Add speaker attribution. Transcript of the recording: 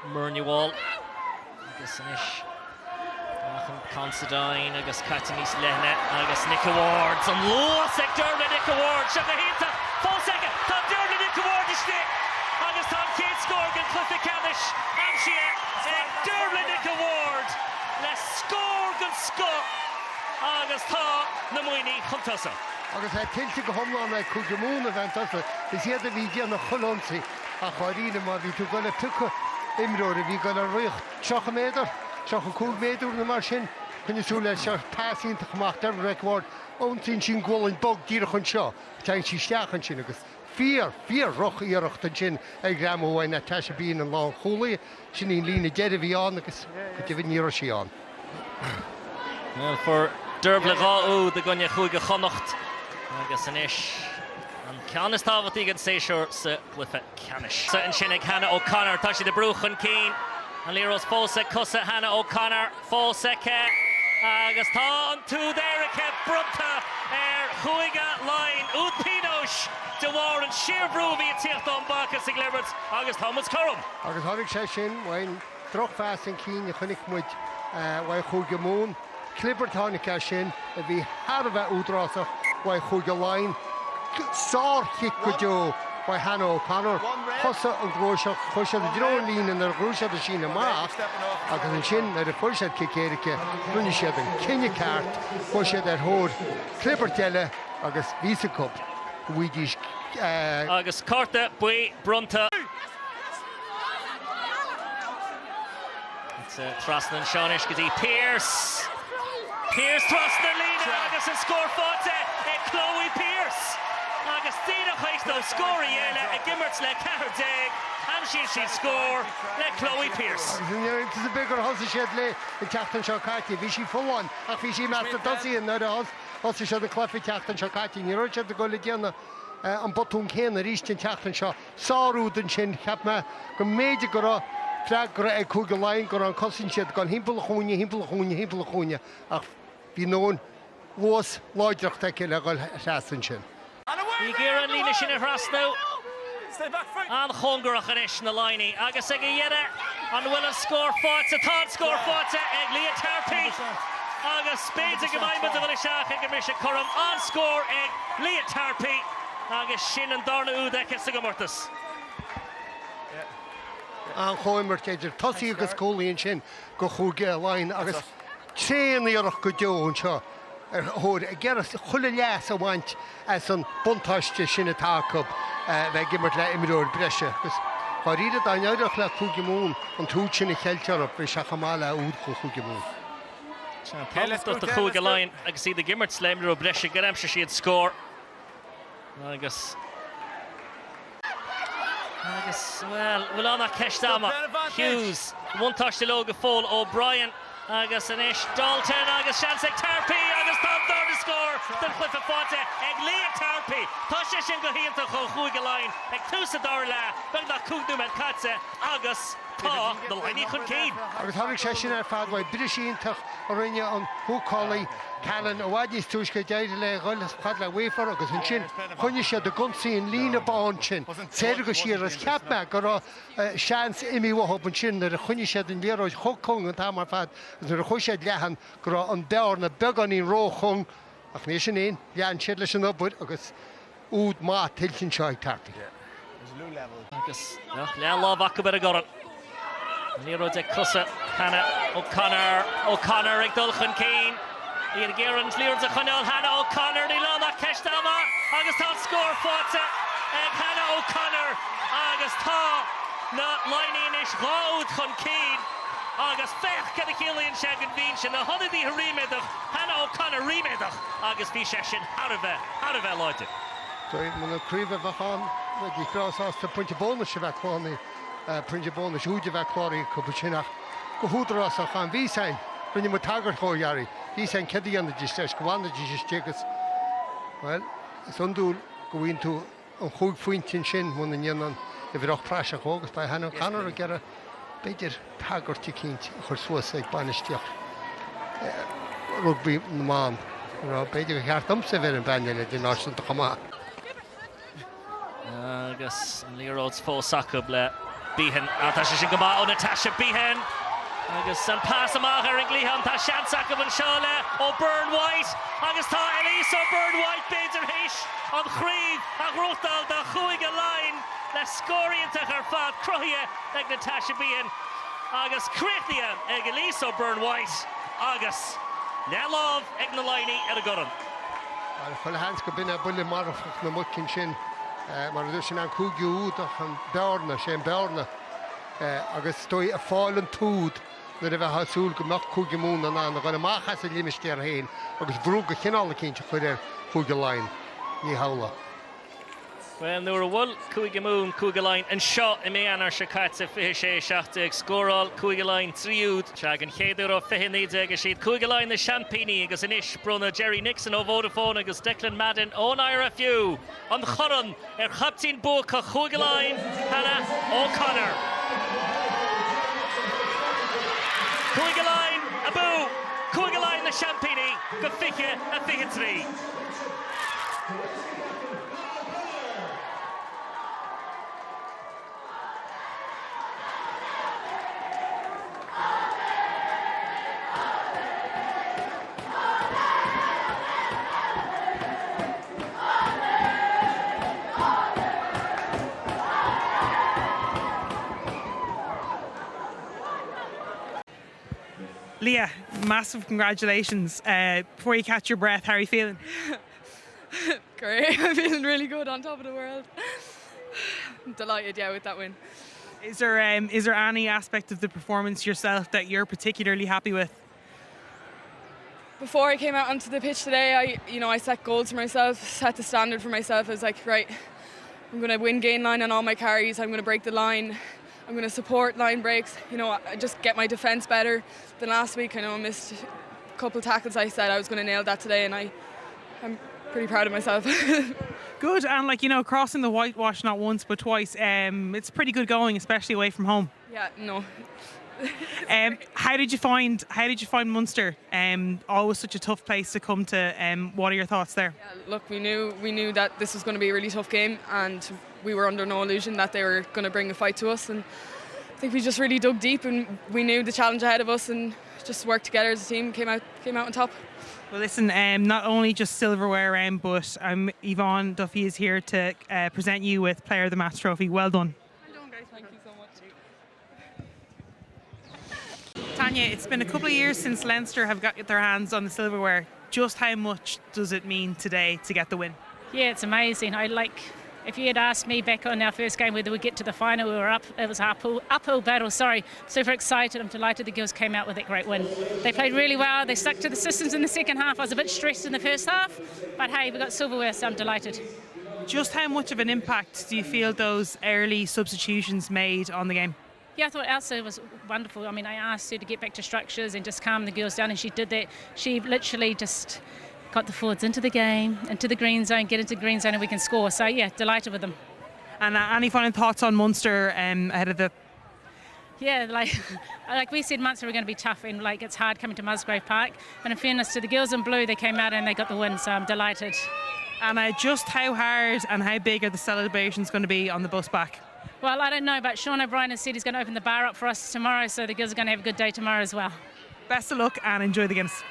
Speaker 1: Muireann Ní Bhál agus anois amach chun Considine agus caite níos leithne agus Nikki Ward an luas ag Dervla Nikki Ward seo go hiontach fós aige tá Dervla Nikki Ward istigh agus tá an chéad scór den chluiche ceannais aimsithe ag Dervla Nikki Ward le scór den scoth agus tá na Muimhnigh chun tosaigh.
Speaker 2: Agus é tuillte go hiomlán ag Cúige Mumhan a bheith chun tosaigh, is iad a bhí ag déanamh chuile ionsaí ach dháiríre má bhí tú ag dul ag piocadh imreoir a bhí ag dul ag rith 30 méadar, 35 méadar nó mar sin, coinnigh súil air seo, pas iontach amach, Dervla Nick Ward, ionsaíonn sí an gualainn bog díreach anseo, téann sí isteach ansin agus fíor, fíor dhroch-iarracht ansin ar ghreamú uaidh Natasha Bean an lánchúlaí. Sin í an líne deiridh a bhí ann agus go deimhin ní raibh sí ann.
Speaker 1: Bhuel, fuair Dervla 2 úd i gcoinne Chúige Chonnacht agus anois an ceann is tábhachtaí den séasúr sa gcluiche ceannais. Ansin ag Hannah O'Connor, tá siad ag brú chun cinn. An liathróid fós ag cosa Hannah O'Connor, fós aici agus tá an t-úd éirice bronnta ar Chúige Laighean. Úd pionóis de bharr an síorbhrú a bhí ag tíocht ón bpaca sa gclibirt agus tá muid cothrom.
Speaker 2: Agus tháinig sé sin uaidh drochphas chun cinn a chonaic muid uaidh Chúige Mumhan. Clibirt tháinig as sin a bhí thar a bheith údarásach uaidh Chúige Laighean. Sár-chic go deo uaidh Hannah O'Connor. Thosaigh an ghluaiseacht, chuaigh siad i dtreo an líne nuair a ghnóthaigh siad an síneadh amach agus ansin nuair a fuair siad cic éirice rinne siad an cinneadh ceart, chuaigh siad ar thóir clibirt eile agus bhí a fhios acu go bhfaighidís
Speaker 1: Agus cárta buí bronnta. Trasna anseo anois go dtí Pearse. Pearse trasna an líne agus an scór faighte ag Chloe Pearse. Agus díreach théis dóibh scór a ghéilleadh ag imirt le 14, aimsíonn siad scór le Chloe Pearse.
Speaker 2: Agus ní raibh iontas ar bith gur thosaigh siad léi an tseachtain seo caite. Bhí sí folláin ach bhí sí i measc na dtosaithe nuair a thosaigh siad an cluiche an tseachtain seo caite. Ní raibh siad ag dul ag déanamh an botún céanna arís an tseachtain seo. Sár-úd ansin. Cheap mé go mb'fhéidir go raibh freagra ag Cúige Laighean, go raibh an cosaint siad ag dul thimpeall an chúinne, thimpeall an chúinne, thimpeall an chúinne ach bhí a ndóthain luas, láidreacht aici le dhul trasna ansin.
Speaker 1: Í ag iarraidh an líne sin a thrasnú. An-chóngarach anois na Laighnigh agus ag a dheireadh an bhfuil an scór faighte? Tá an scór faighte ag Leah Tarpey agus b'fhéidir go mbeidh muid ag dul isteach ag an mbriseadh cothrom. An-scór ag Leah Tarpey. Agus sin an darna úd aici sa gcomórtas.
Speaker 2: An-chomhimirt idir tosaí agus cúlaí ansin do Chúige Laighean agus tréan-iarracht go deo anseo ar thóir ag iarraidh chuile leas a bhaint as an buntáiste sin atá acu bheith ag imirt le imreoir breise. Agus dháiríre dá n-éireodh le Cúige Mumhan an t-úd sin a cheilt orthu bheadh sé chomh maith le úd do Chúige Mumhan.
Speaker 1: Tábhachtach do Chúige Laighean agus iad ag imirt le imreoir breise gur aimsigh siad scór. Agus. Agus, bhuel, bhfuil ann ach ceist ama. Hughes, buntáiste leo go fóill. O'Brien agus anois Dalton agus seans ag Tarpey agus tá an darna scór den chluiche faighte ag Leah Tarpey. Tá sé sin go hiontach ó Chúige Laighean ag tús an dara leath, beagnach 5 nóiméad caite agus tá na Laighnigh chun cinn.
Speaker 2: Agus tháinig sé sin ar fad uaidh briseadh iontach a rinne an húcálaí Callan i bhfad níos túisce, d'éirigh léi dhul fad le Weaver agus ansin choinnigh siad ag ionsaí an líne bán sin soir agus siar agus cheap mé go raibh seans imithe uathu ansin nuair a choinnigh siad an liathróid chomh cúng an t-am ar fad agus nuair a chuaigh siad leathan go raibh an bearna beagáinín róchúng ach ní sin é, lean siad leis an obair agus úd maith tuillte anseo ag Tarpey.
Speaker 1: Agus leathlámh acu ar an gcorn. An liathróid ag cosa Hannah O'Connor. O'Connor ag dul chun cinn. Iad ag iarraidh an liathróid a choinneáil. Hannah O'Connor, níl ann ach ceist ama agus tá an scór faighte ag Hannah O'Connor agus tá na Laighnigh anois 2 úd chun cinn agus féach cad a chiallaíonn sé don bhinse. Na hionadaithe ríméadach, Hannah O'Connor ríméadach. agus bhí sé sin thar a bheith, thar a bheith láidir.
Speaker 2: Muna craobh a bheadh ann, bheidís breá sásta pointe bónais a bheith cláraithe, pointe bónais úid a bheith cláraithe acu ansin ach go húdarásach an bhí 's a'inn, rinne muid tagairt dhó, Gary, bhí 's a'inn céard a dhéanfaidís leis, go bhfanfaidís istigh agus, bhuel, is iondúil go bhfaigheann tú an chúig phointe ansin muna ndéanann uimhir 8 praiseach dhó agus beidh Hannah O'Connor ag iarraidh, b'fhéidir, tagairt eicínt a chur suas ag bainistíocht rugbaí na mban. B'fhéidir gur cheart domsa a bheith ar an bpainéal idirnáisiúnta chomh maith.
Speaker 1: Agus an liathróid fós acu le Behan. Ah, tá sé sin go maith ó Natasha Behan. Agus an pas amach ar an gcliathán. Tá seans acu anseo le O'Byrne White. Agus tá Elise O'Byrne White b'fhéidir théis an chraobh a ghnóthachtáil do Chúige Laighean le scór iontach ar fad cruthaithe ag Natasha Behan agus críochnaithe ag Elise O'Byrne White agus leathlámh ag na Laighnigh ar an gcorn.
Speaker 2: Bhuel, chuile sheans go b'in é buille marfach na muice ansin. Mar a dúirt, sin an cúigiú úd ach an bearna, sé an bearna agus is dóigh ag fáil an t-úd nuair a bheifeá ag súil go mbeadh Cúige Mumhan in ann a dhul amach as a limistéar féin agus brú de chineál eicínt a chur ar Chúige Laighean. Ní hamhlaidh.
Speaker 1: Bhuel, nuair a bhuail Cúige Mumhan Cúige Laighean anseo i mí Eanáir seo caite, 26, 17, scóráil Cúige Laighean 3 úd. Sea, den chéad uair ó 2019 is iad Cúige Laighean na seaimpíní agus anois bronnfaidh Jerry Nixon ó Vodafone agus Declan Madden ón IRFU an corn ar chaiptín buacach Chúige Laighean, Hannah O'Connor. Cúige Laighean abú! Cúige Laighean na seaimpíní go 20 a 23.
Speaker 3: Leah, massive congratulations. Uh, before you catch your breath, how are you feeling?
Speaker 4: Great, I'm feeling really good on top of the world. I'm delighted, yeah, with that win.
Speaker 3: Is there, um, is there any aspect of the performance yourself that you're particularly happy with?
Speaker 4: Before I came out onto the pitch today, I, you know, I set goals for myself, set the standard for myself. I was like, right, I'm going to win gain line on all my carries. I'm going to break the line. I'm going to support line breaks. You know, I just get my defense better than last week. I know I missed a couple tackles. I said I was going to nail that today, and I, I'm pretty proud of myself.
Speaker 3: good and like you know crossing the whitewash not once but twice um, it's pretty good going especially away from home
Speaker 4: yeah no
Speaker 3: um, how did you find how did you find Munster um, always such a tough place to come to um, what are your thoughts there
Speaker 4: yeah, look we knew we knew that this was going to be a really tough game and we were under no illusion that they were going to bring a fight to us and I think we just really dug deep and we knew the challenge ahead of us and just worked together as a team came out came out on top.
Speaker 3: Well listen um, not only just silverware um, but um, Yvonne Duffy is here to uh, present you with player of the match trophy. Well done.
Speaker 4: Well done guys. Thank you so much.
Speaker 3: Tanya, it's been a couple of years since Leinster have got their hands on the silverware. Just how much does it mean today to get the win?
Speaker 5: Yeah, it's amazing. I like if you had asked me back on our first game whether we get to the final, we were up. It was uphill, uphill battle. Sorry, super excited. I'm delighted the girls came out with that great win. They played really well. They stuck to the systems in the second half. I was a bit stressed in the first half, but hey, we got silverware, so I'm delighted.
Speaker 3: Just how much of an impact do you feel those early substitutions made on the game?
Speaker 5: Yeah, I thought Elsa was wonderful. I mean, I asked her to get back to structures and just calm the girls down, and she did that. She literally just got the forwards into the game, into the green zone, get into the green zone, and we can score. So, yeah, delighted with them.
Speaker 3: And uh, any final thoughts on Munster um, ahead of the
Speaker 5: yeah, like like we said, Munster were going to be tough, and like it's hard coming to Musgrave Park. But in fairness to the girls in blue, they came out and they got the win, so I'm delighted.
Speaker 3: And uh, just how hard and how big are the celebrations going to be on the bus back?
Speaker 5: Well, I don't know, but Sean O'Brien has said he's going to open the bar up for us tomorrow, so the girls are going to have a good day tomorrow as well.
Speaker 3: Best of luck and enjoy the games.